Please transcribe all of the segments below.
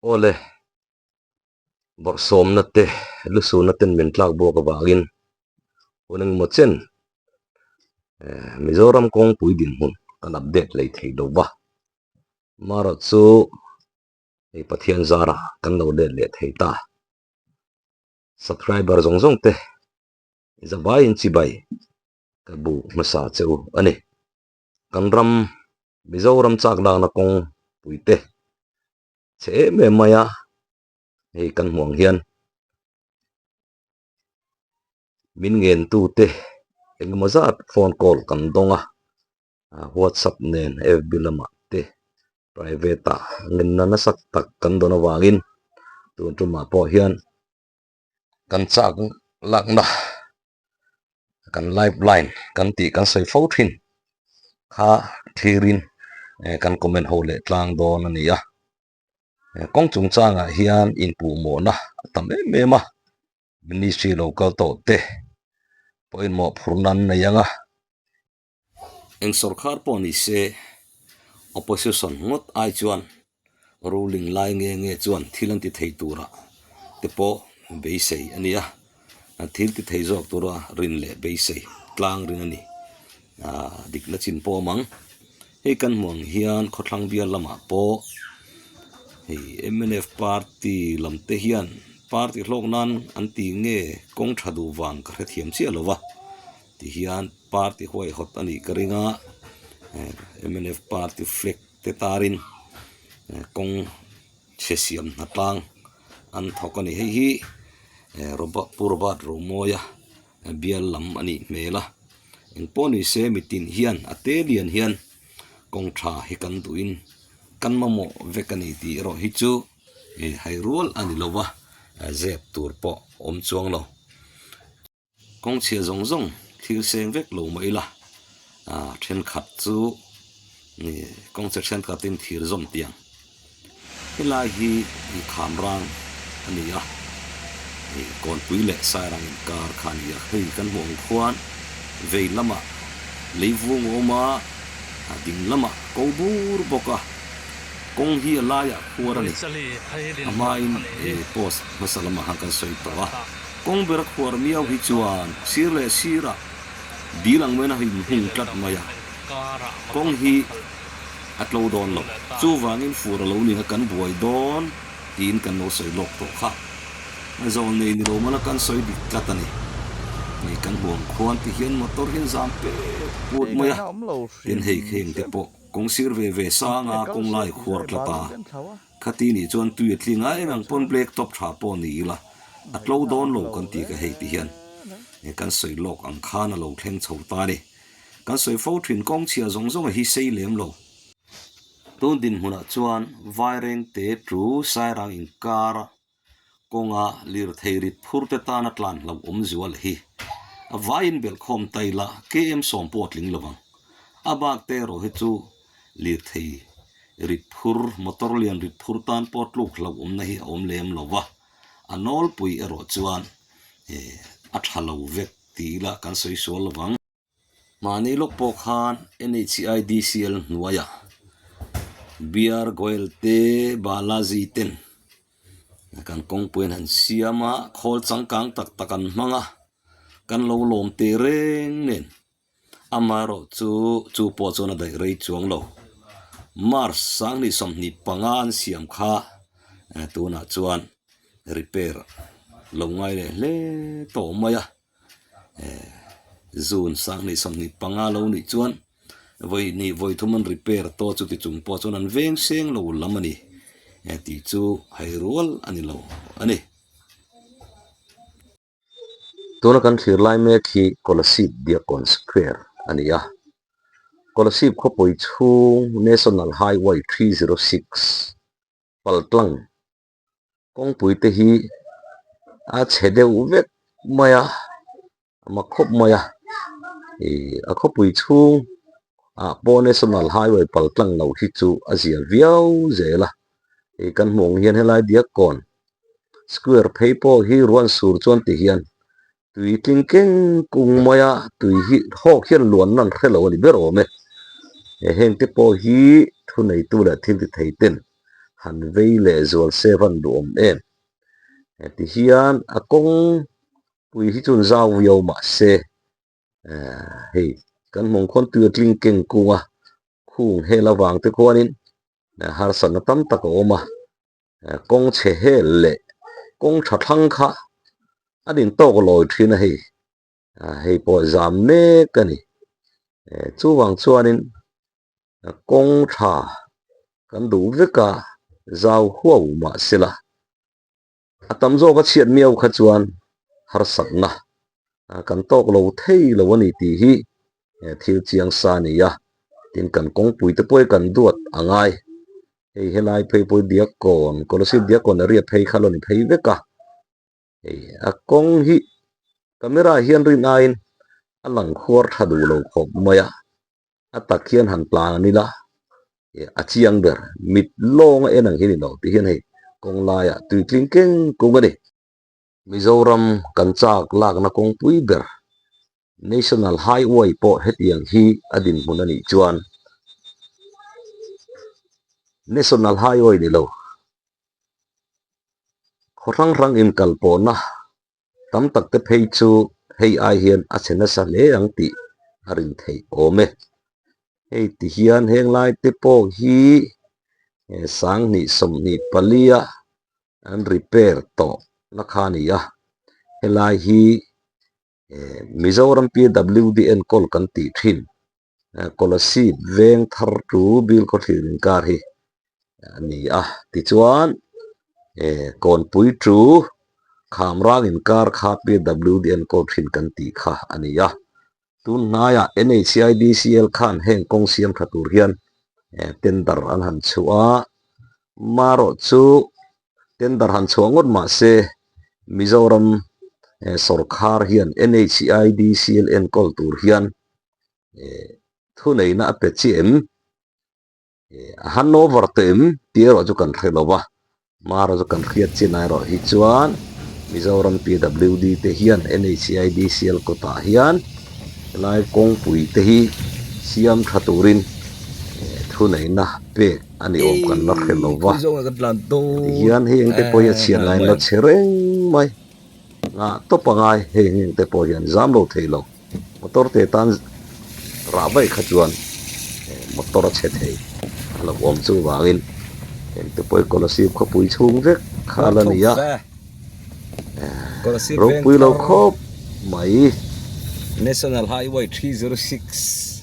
Awle, bawrhsawmna te, lusunna ten min tlak buak avangin hun engemaw chen Mizoram kawngpui dinhmun kan update lei thei lo va, marawh chu hei Pathian zarah kan lo let leh thei ta. Subscriber zawng zawng te zavaiin chibai ka bu hmasa che u a ni. Kan ram Mizoram chak lakna kawng puite chhe em em mai a, hei kan hmuh ang hian min ngen tute engemaw zat phone call kan dawng a, whatsapp nen fb lamah te private ah ngenna nasa tak kan dawn avangin tun tumah pawh hian kan chak lakna kan lifeline kan tih kan sawi fo thin kha thlirin kan comment ho leh tlang dawn a ni a kawng chungchangah hian inpuhmawhna a tam em em a ministry lo kal tawh te pawimawh phurna an nei ang a. Eng sorkar pawh ni se opposition ngawt ai chuan ruling lai nge nge chuan thil an ti thei tura te pawh beisei a ni a, thil ti thei zawk tura rin leh beisei tlang ring a ni. Aaa dikna chin pawh a awm ang. Hei kan hmuh ang hian khawthlang bial lamah pawh hei mnf party lam te hian party hlawk nan an ti nge kawng tha duh vang ka hrethiam chiah lo va. Ti hian party huaihawt a nih ka ring a, mnf party flag te tarin kawng chhe siam hna tlang an thawk a ni. Hei hi Robert Pu Robert Romawia bial lam a nih hmel a, engpawh ni se mitin hian a te lian hian kawng tha hi kan duhin kan mamawh vek a ni tih erawh hi chu hai rual a ni lo va, zep tur pawh awm chuang lo. Kawng chhia zawng zawng thil seng vek lo mah ila, ah thenkhat chu kawng chhe thenkhatin thir zawm tiang. Helai hi kham rang a ni a, kawnpui leh sairang inkar kha a ni a, hei kan hmuh ang khuan vei lamah leivung a awm a, ding lamah ko bur bawk a, kawng hi a laiah khuar a ni. A hmain post hmasa lamah khan kan sawi tawh a. Kawng ber khuar miau hi chuan sir leh sirah dil ang maiin a inhung tlat mai a, kawng hi a tlo dawn lo. Chuvangin fur a lo ning a kan buai dawn tiin kan lo sawi lawk tawh kha. Zawl nei ni lo mala kan sawi dik tlat a ni. Hei kan huam khuan ti hian motor hian zam pek put mai a, tin hei kheng te pawh kawng sir ve ve sanga kawng lai khuar tlat a. Khati nih chuan tui a tling a, eng ang pawn black top tha pawh ni ila a tlo dawn lo kan ti ka hei ti hian kan sawi lawk ang khan a lo thleng chho ta a ni. Kan sawi fo thin kawng chhia zawng zawng a hi sei lem lo. Tun dinhmunah chuan Vairengte tu Sairang inkara kawnga lirthei rit phur te tana tlan hlauh awm zual hi a vaiin belhkhawm ta ila KM sawm pawh a tling lo vang. A bak te erawh hi chu lirthei rit phur, motor lian rit phur tan pawh tluk hlauh awmna hi a awm lem lo va, a nawlpui erawh chuan a tha lo vek ti ila kan sawi sual lo vang. Mahni lawk pawh khan NHIDCL hnuaiah BR Goyal te Balaji ten kan kawngpui an han siam a, khawl changkang tak tak an hmang a, kan lo lawm teh reng nen amaherawh chu chu pawh chuan a daih rei chuang lo. March sanghnih 25 an siam kha tunah chuan repair lo ngai leh hle tawh mai a. June 2025 lo nih chuan vawi hnih vawi thum an repair tawh chuti chung pawh chuan an veng seng lo lam a ni tih chu hai rual a ni lo a ni. Tuna kan thlir lai mek hi Kolasib Diakkawn Square a ni a, Kolasib khawpui chhung National Highway 306 paltlang Kawngpui te hi a chhe deuh vek mai a, a mak khawp mai a, ih a khawpui chhung ah pawh national highway pal tlang lo hi chu a zia viau zel a, ih kan hmuh ang hian helai Diakkawn square phei pawh hi ruan sur chuan ti hian tui tling keng kung mai a, tui hi hawk hian luan nan hre lo a ni ber awm e, heng te pawh hi thuneitu leh thil ti thei ten. Han vei leh zual se van duhawm em. Ti hian a kawngpui hi chuan zau viau mah se hei kan hmawng khawn tui a tling keng kung a, khung hel avang te khuanin harsatna tam tak a awm a, kawng chhe hel leh kawng tha thlang kha a din tawk lawi thin a hei. Hei pawh zam mek a ni. Chuvang chuanin kawng tha kan duh vek a, zau huau mah sela a tam zawk a chhiat miau kha chuan harsatna kan tawk lo thei lo a ni tih hi thil chiang sa a ni a. Tin, kan kawngpui te pawh hi kan duat a ngai. Hei helai phei pawh hi Diakkawn, Kolasib Diakkawn area phei kha lo ni phei vek a. Hei a kawng hi camera hian rin aiin a lang khuar tha duh lo khawp mai a, a tak hian han tlan an ila a chiang ber mit lawng a en ang hi ni lo tih hian hei kawng laiah tui tling keng kung a ni. Mizoram kan chak lakna kawngpui ber National Highway pawh hetiang hi a dinhmun a nih chuan National Highway ni lo khaw hrang hrang inkal pawhna tam tak te phei chu hei ai hian a chhe nasa hle ang tih a rin theih awm e. Hei ti hian heng lai te pawh hi sanghnih sawmhnih palia an repair tawh na kha a ni a, helai hi Mizoram PWD enkawl kan tih thin Kolasib veng thar tu Bilkhawthlir inkar hi a ni a. Tichuan Kawnpui tu Khamrang inkar kha PWD enkawl thin kan tih kha a ni a. Tun hnaiah NHIDCL khan heng kawng siam tha tur hian tender an han chhuah a, marawh chu tender han chhuah ngawt mah se Mizoram sorkar hian NHIDCL enkawl tur hian thuneihna a pe chiah em? A handover tawh em tih erawh chu kan hre lo va, Mara chu kan hriat chin erawh hi chuan Mizoram PWD te hian NHIDCL kawtah hian helai kawngpui te hi siam tha turin thuneihna pek a ni awm kan la hre lo va. Tihian hei engte pawh hi a chhiat laiin la chhe reng mai. Ngah tawp a ngai hei engte pawh hian zam lo thei lo. Motor te tan rah vaih kha chuan motor a chhe thei a lo awm chu vangin engte pawh hi Kolasib khawpui chhung vek kha a la ni a, ropui lo khawp mai. National Highway 306.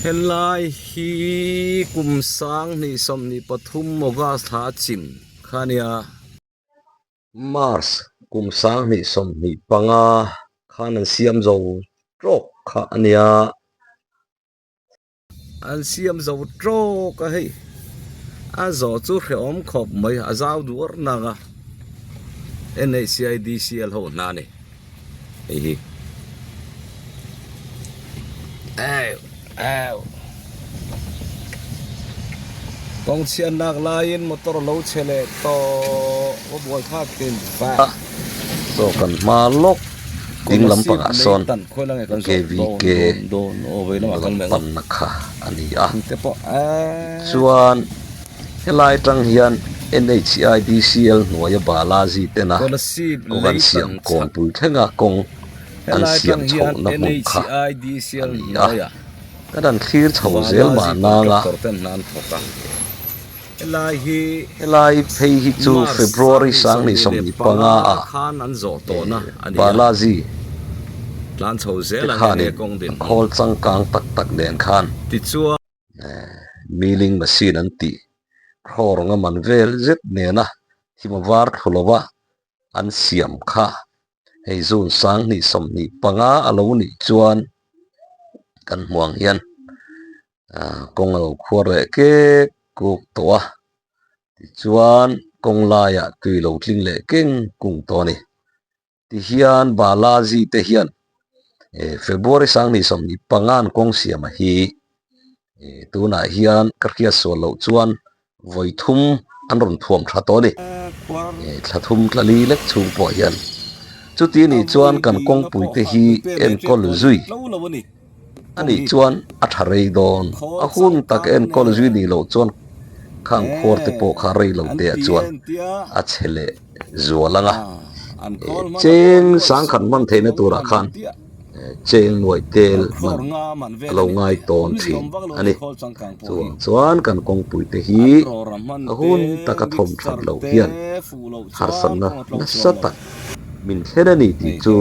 Helai hi kum sang hnih 23 August thla a chim kha a nia. Mars kum 2025 khan an siam zo tawk kha a nia. An siam zo tawk a hei. A zawh chu hrehawm khawp mai a zau duar nang a. NHCIDCL ho hna a ni hei hi. Au au. Kawng chhiat nak laiin motor a lo chhe leh tawh va buai thlak thin va. Chaw kan hma lawk ding lampangah sawn KVK lam panna kha a ni a. Tichuan helai atang hian NHIDCL hnuaia Balaji tena kawng an siam kawnpui thlenga kawng an siam chhohna hmun kha a ni a. Kan han thlir chho zel mah nang a, helai phei hi chu February 2025 ah Balaji te khanin a khawl changkang tak tak nen khan milling machine an tih thlawr anga man vel zet nena thim a var thlu lova an siam kha hei June 2025 a lo nih chuan kan hmu ang hian ah kawng a lo khuar leh kek kuk tawh a tichuan kawng laiah tui lo tling leh keng kung tawh a ni. Tihian Balaji te hian February 2025 an kawng siam a hi tunah hian ka hriat sual loh chuan vawi thum an rawn thuam tha tawh a ni. Thla thum tla li lek chhung pawh hian chuti nih chuan kan kawngpui te hi enkawl zui a nih chuan a tha rei dawn. A hun tak enkawl zui nih loh chuan khang khuar te pawh kha rei lo te ah chuan a chhe leh zual ang a. Cheng sangkhat hman theihna turah khan cheng nuaih tel hman a lo ngai tawn thin a ni. Chuvang chuan kan kawngpui te hi a hun taka thawm that loh hian harsatna nasa tak min thlen a ni tih chu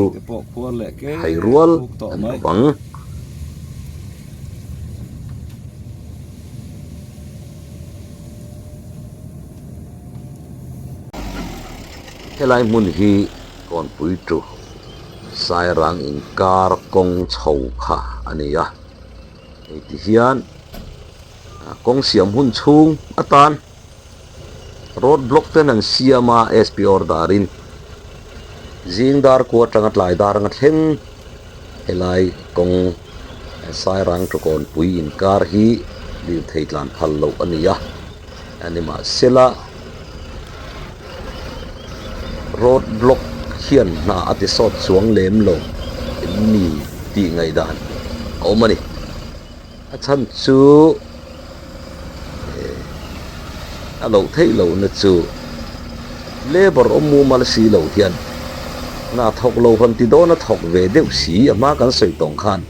hai rual a ni lovang. Helai hmun hi Kawnpui tu Sairang inkar kawng chho kha a ni a, hei ti hian kawng siam hun chhung atan road block ten an siam a SP order in zing dar kua atanga tlai dar anga thleng helai kawng Sairang tu Kawnpui inkar hi lirthei tlan phal loh a ni a. A nimahsela, road block hian hna a ti sawt chuang lem lo em ni tih ngaihdan a awm a ni. A chhan chu a loh theih lohna chu labour awm mumal si lo hian hna thawk lo han ti dawn a thawk ve deuh si a hma kan sawi tawng khan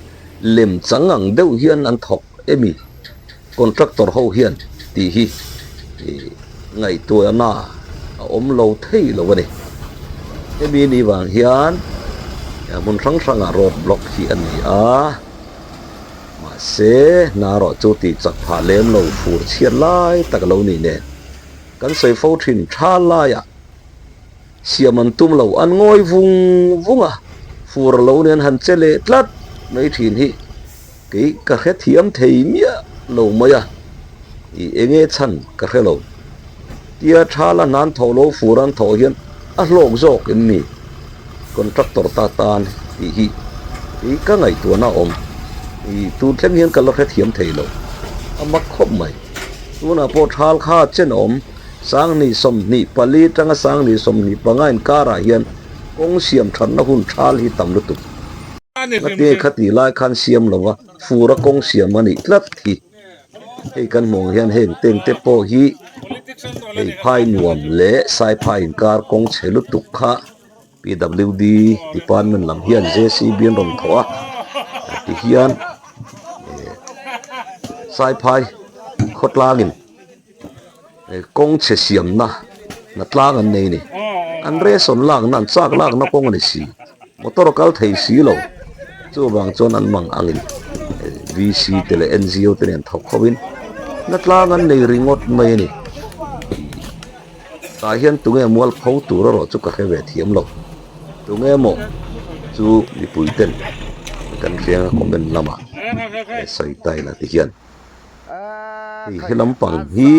lem chang ang deuh hian an thawk emi? Contractor ho hian tih hi ngaihtuahna a awm lo thei lo a ni. Hemi ni vang hian hmun hrang hrangah road block hi a ni a, mahse hna erawh chu tih chak phah lem lo fur chhiat lai tak a lo nih nen kan sawi fo thin tha laiah siam an tum lo an ngawi vung vung a, fur a lo nen han che leh tlat mai thin hi. Kei ka hre thiam thei miah lo mai a, i enge chhan ka hre lo. Tia thala hnan thaw lo fur an thawh hian a hlawk zawk em ni? Contractor ta tan tih hi kei ka ngaihtuahna a awm. I tun thleng hian ka la hre thiam thei lo. A mak khawp mai. Tunah pawh thal kha chen a awm. 2024 atanga 2025 inkarah hian kawng siam thatna hun thal hi tam lutuk. Ngate kha tih lai khan siam lo va, fur a kawng siam a nih tlat hi. Hei kan hmuh ang hian heng teng te pawh hi hei phai nuam leh saiphai inkar kawng chhe lutuk kha PWD department lam hian JCB an rawn thawh a tihian saiphai khawtlangin Kawng chhe siamna hna tlang an nei a ni. An ration lakna, an chak lakna kawng a ni si. Motor a kal thei si lo. Chuvang chuan an mang angin VC te leh NGO te nen thawk hovin hna tlang an nei ringawt mai a ni. Tah hian tunge mualpho tur erawh chu ka hre ve thiam lo. Tunge maw chu mipui ten kan hriang a comment lamah sawi ta ila ti hian. Hei he lampang hi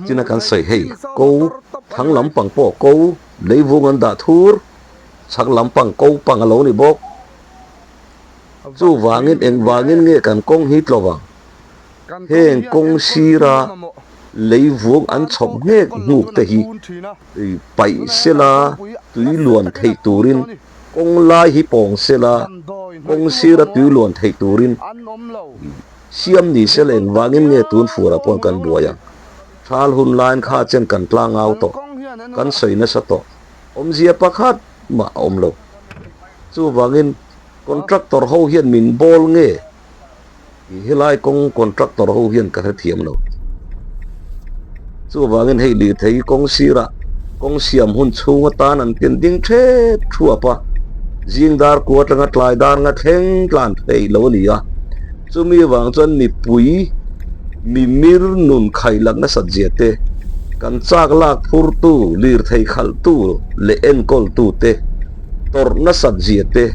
china kan sawi hei ko thlang lampang pawh ko leivung an dah thur chhak lampang ko pang a lo ni bawk chuvangin engvangin nge kan kawng hi tlo vang heng kawng sira leivung an chhawp nghek hnuk te hi paih sela tui luan theih turin kawng lai hi pawng sela kawng sira tui luan theih turin Siam ni se leng vangin nge tun furah pawh kan buai ang. Thal hun laiin kha chen kan tlang au tawh, kan sawi nasa tawh. Awmzia pakhat mah a awm lo. Chuvangin contractor ho hian min bawl nge tih helai kawng contractor ho hian ka hrethiam lo. Chuvangin hei lirthei kawng sirah kawng siam hun chhung atan an ken ding thep thuap a, zing dar kua atanga tlai dar nga thleng tlan theih lo a ni a. Chumi vang chuan mipui mimir nun khaih lak nasat zia te, kan chak lak phurtu, lirthei khalhtu leh enkawltu te tawrh nasat zia te,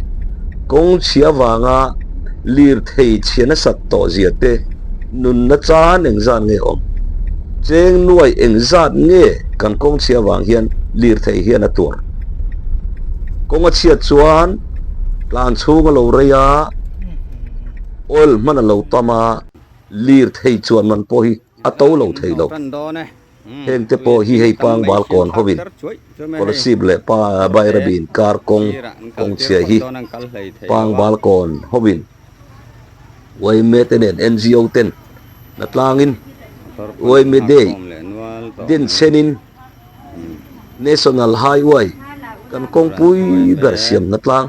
kawng chhia vanga lirthei chhia nasat tawh zia te, Nunna chan engzat nge awm? Cheng nuai engzat nge kan kawng chhia vang hian lirthei hian a tuar? Kawng a chhiat chuan Tlan chhung a lo rei a, oil hman a lo tam a, lir thei chuan man pawh hi a to lo thei lo. Heng te pawh hi hei pangbal kawn hovin Kolasib leh Bairabi inkar kawng kawng chhia hi pangbal kawn hovin yma te nen NGO ten hnatlangin yma Day denchhenin National Highway kan kawngpui ber siam hnatlang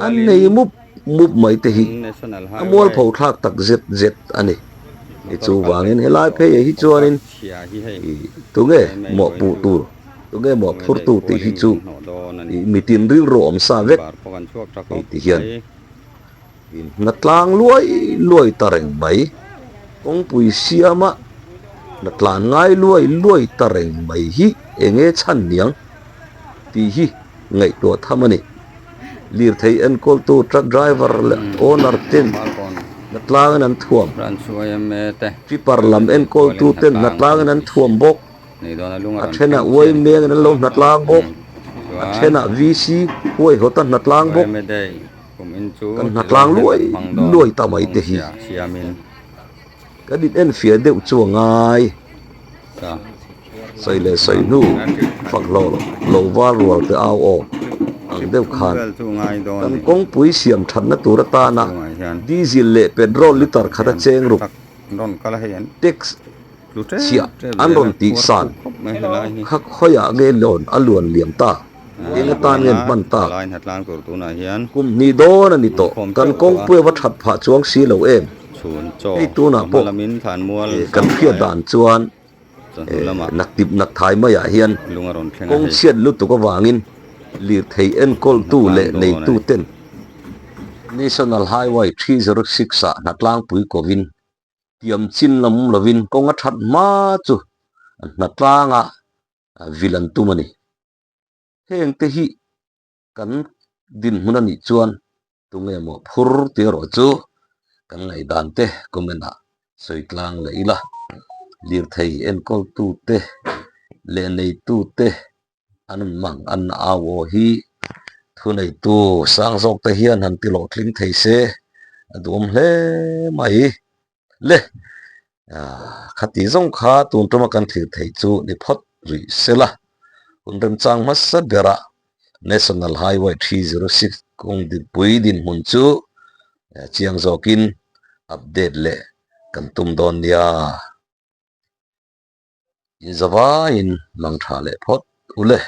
an nei mup mup mai te hi a mualpho thlak tak zet zet a ni. Ni chuvangin helai phei ah hi chuanin ih tunge mawhpuh tur tunge mawhphur tu tih hi chu ih mitin rilru awm sa vek hei ti hian Hnatlang luai luai ta reng mai, kawngpui siama hnatlan ngai luai luai ta reng mai hi eng nge chhan niang tih hi ngaihtuah tham a ni. Lirthei enkawltu truck driver leh owner ten hnatlangin an thuam, tipper lam enkawltu ten hnatlangin an thuam bawk, a thenah uaimengin an lo hnatlang bawk, a thenah VC huaihawta hnatlang bawk. Kan hnatlang luai luai ta mai te hi kan in enfiah deuh chu a ngai. Sawi leh sawi hnu fak hlawh loh lo var rual te au aw ang deuh khan kan kawngpui siam thatna tur atana diesel leh petrol litre khata cheng ruk tax chhiah an rawn tih san kha khawiah nge loan a luan liam ta eng atan nge an hman tak kum hnih dawn a ni tawh kan kawngpui a va that phah chuang si lo em hei tunah pawh kan hriat dan chuan naktip nakthai maiah hian kawng chhiat lutuk avangin lirthei enkawltu leh neitu ten National Highway 306 ah hnatlangpui kovin Tiam chin lam lovin kawng a that hma chu hnatlanga vil an tum a ni. Heng te hi kan dinhmun a nih chuan tunge maw phur tih erawh chu kan ngaihdan te comment ah sawi tlang leh ila. Lirthei enkawltu te leh neitu te an mang an au aw hi thuneitu sang zawk te hian han ti lawh tling thei se a duhawm hle mai le. Khati zawng kha tun tuma kan thlir theih chu ni phawt rih se la, hun remchang hmasa berah National Highway 306 kawng dinpui dinhmun chu chiang zawkin update leh kan tum dawn nia. Inzavaiin mang tha leh phawt u le.